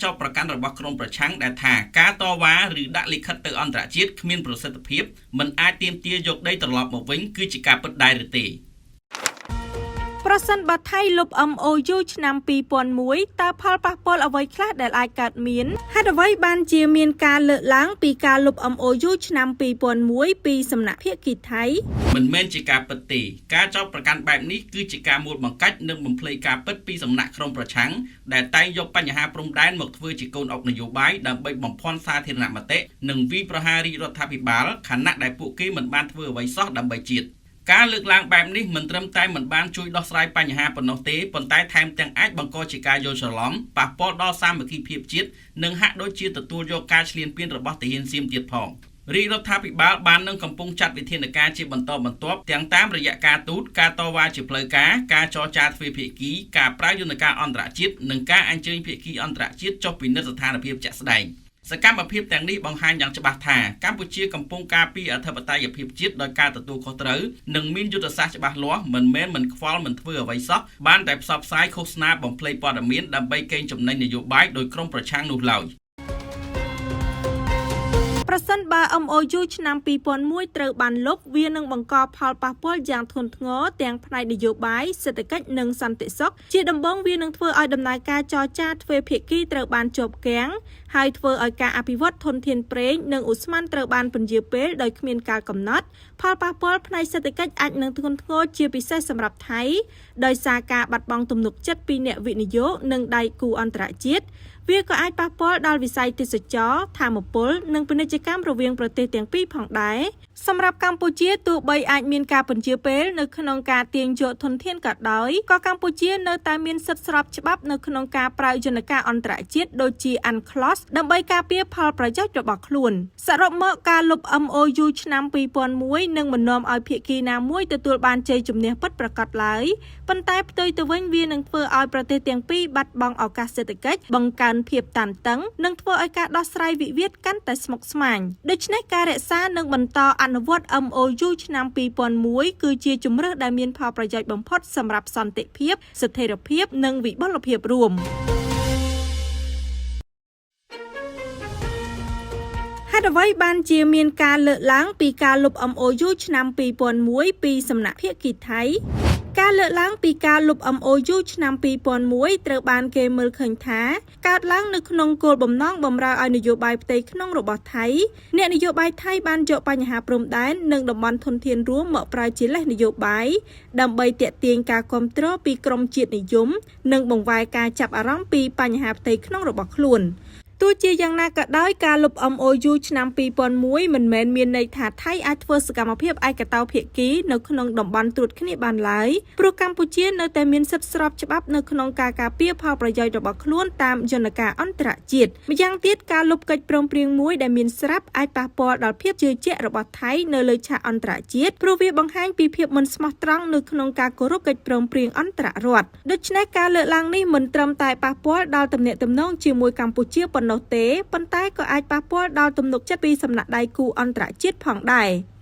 ចោទប្រកាន់របស់ក្រុមប្រឆាំងដែលថាការតវ៉ាឬដាក់លិខិតទៅអន្តរជាតិគ្មានប្រសិទ្ធភាពមិនអាចទាមទារយកដីត្រឡប់មកវិញគឺជាការពិតដែរឬទេ ប្រសិនបើថៃលុប MOU ឆ្នាំ2001តើផលប៉ះពាល់អ្វីខ្លះដែលអាចកើតមានហេតុអ្វីបានជាមានការលើកឡើងពីការលុប MOU ឆ្នាំ2001ពីសំណាក់ភាគីថៃ មិនមែនជាការពិតទេការចោទប្រកាន់បែបនេះគឺជាការមួលបង្កាច់និងបំភ្លៃការពិតពីសំណាក់ក្រុមប្រឆាំងដែលតែងយកបញ្ហាព្រំដែនមកធ្វើជាកូនអុកនយោបាយដើម្បីបំភាន់សាធារណមតិនិងវាយប្រហាររាជរដ្ឋាភិបាលខណៈដែលពួកគេមិនបានធ្វើអ្វីសោះដើម្បីជាតិការលើកឡើងបែបនេះមិនត្រឹមតែមិនបានជួយដោះស្រាយបញ្ហាប៉ុណ្ណោះទេប៉ុន្តែថែមទាំងអាចបង្កជាការយល់ច្រឡំប៉ះពាល់ដល់សាមគ្គីភាពជាតិនិងហាក់ដូចជាទទួលយកការឈ្លានពានរបស់ទាហានសៀមទៀតផងរាជរដ្ឋាភិបាលបាននឹងកំពុងចាត់វិធានការជាបន្តបន្ទាប់ទាំងតាមរយៈការទូតការតវ៉ាជាផ្លូវការការចរចាទ្វេភាគីការប្រើយន្តការអន្តរជាតិនិងការអញ្ជើញភាគីអន្តរជាតិចុះពិនិត្យស្ថានភាពជាក់ស្ដែងសកម្មភាពទាំងនេះបង្ហាញយ៉ាងច្បាស់ថាកម្ពុជាកំពុងការពារអធិបតេយ្យភាពជាតិដោយការទទួលខុសត្រូវនិងមានយុទ្ធសាស្ត្រច្បាស់លាស់មិនមែនមិនខ្វល់មិនធ្វើអ្វីសោះបានតែផ្សព្វផ្សាយឃោសនាបំភ្លៃព័ត៌មានដើម្បីកេងចំណេញនយោបាយដោយក្រុមប្រឆាំងនោះឡើយ ប្រសិនបើ MOU ឆ្នាំ2001ត្រូវបានលុបវានឹងបង្កផលប៉ះពាល់យ៉ាងធ្ងន់ធ្ងរទាំងផ្នែកនយោបាយសេដ្ឋកិច្ចនិងសន្តិសុខជាដំបូងវានឹងធ្វើឲ្យដំណើរការចរចាទ្វេភាគីត្រូវបានជាប់គាំងហើយធ្វើឲ្យការអភិវឌ្ឍធនធានប្រេងនិងឧស្ម័នត្រូវបានពន្យាពេលដោយគ្មានកាលកំណត់ផលប៉ះពាល់ផ្នែកសេដ្ឋកិច្ចអាចនឹងធ្ងន់ធ្ងរជាពិសេសសម្រាប់ថៃដោយសារការបាត់បង់ទំនុកចិត្តពីអ្នកវិនិយោគនិងដៃគូអន្តរជាតិវាក៏អាចប៉ះពាល់ដល់វិស័យទេសចរណ៍ថាមពលនិងពាណិជ្ជកម្មរវាងប្រទេសទាំងពីរផងដែរសម្រាប់កម្ពុជាទោះបីអាចមានការពន្យាពេលនៅក្នុងការទាញយកធនធានក៏ដោយក៏កម្ពុជានៅតែមានសិទ្ធិស្របច្បាប់នៅក្នុងការប្រើយន្តការអន្តរជាតិដូចជា UNCLOS ដើម្បីការពារផលប្រយោជន៍របស់ខ្លួនសរុបមកការលុប MOU ឆ្នាំ2001នឹងមិននាំឲ្យភាគីណាមួយទទួលបានជ័យជំនះពិតប្រាកដឡើយប៉ុន្តែផ្ទុយទៅវិញវានឹងធ្វើឲ្យប្រទេសទាំងពីរបាត់បង់ឱកាសសេដ្ឋកិច្ចបង្កើនភាពតានតឹងនិងធ្វើឲ្យការដោះស្រាយវិវាទកាន់តែស្មុគស្មាញដូច្នេះការរក្សានិងបន្តអនុវត្ត MOU ឆ្នាំ2001គឺជាជម្រើសដែលមានផលប្រយោជន៍បំផុតសម្រាប់សន្តិភាពស្ថិរភាពនិងវិបុលភាពរួមហេតុអ្វីបានជាមានការលើកឡើងពីការលុប MOU ឆ្នាំ2001ពីសំណាក់ភាគីថៃការលើកឡើងពីការលុប MOU ឆ្នាំ2001ត្រូវបានគេមើលឃើញថាកើតឡើងនៅក្នុងគោលបំណងបម្រើឲ្យនយោបាយផ្ទៃក្នុងរបស់ថៃអ្នកនយោបាយថៃបានយកបញ្ហាព្រំដែននិងតំបន់ធនធានរួមមកប្រើជាលេសនយោបាយដើម្បីទាក់ទាញការគាំទ្រពីក្រុមជាតិនិយមនិងបង្វែរការចាប់អារម្មណ៍ពីបញ្ហាផ្ទៃក្នុងរបស់ខ្លួនទោះជាយ៉ាងណាក៏ដោយការលុប MOU ឆ្នាំ2001មិនមែនមានន័យថាថៃអាចធ្វើសកម្មភាពឯកតោភាគីនៅក្នុងតំបន់ត្រួតគ្នាបានឡើយព្រោះកម្ពុជានៅតែមានសិទ្ធិស្របច្បាប់នៅក្នុងការការពារផលប្រយោជន៍របស់ខ្លួនតាមយន្តការអន្តរជាតិម្យ៉ាងទៀតការលុបកិច្ចព្រមព្រៀងមួយដែលមានស្រាប់អាចប៉ះពាល់ដល់ភាពជឿជាក់របស់ថៃនៅលើឆាកអន្តរជាតិព្រោះវាបង្ហាញពីភាពមិនស្មោះត្រង់នៅក្នុងការគោរពកិច្ចព្រមព្រៀងអន្តររដ្ឋដូច្នេះការលើកឡើងនេះមិនត្រឹមតែប៉ះពាល់ដល់ទំនាក់ទំនងជាមួយកម្ពុជាប៉ុណ្ណោះទេប៉ុន្តែក៏អាចប៉ះពាល់ដល់ទំនុកចិត្តពីសំណាក់ដៃគូអន្តរជាតិផងដែរ។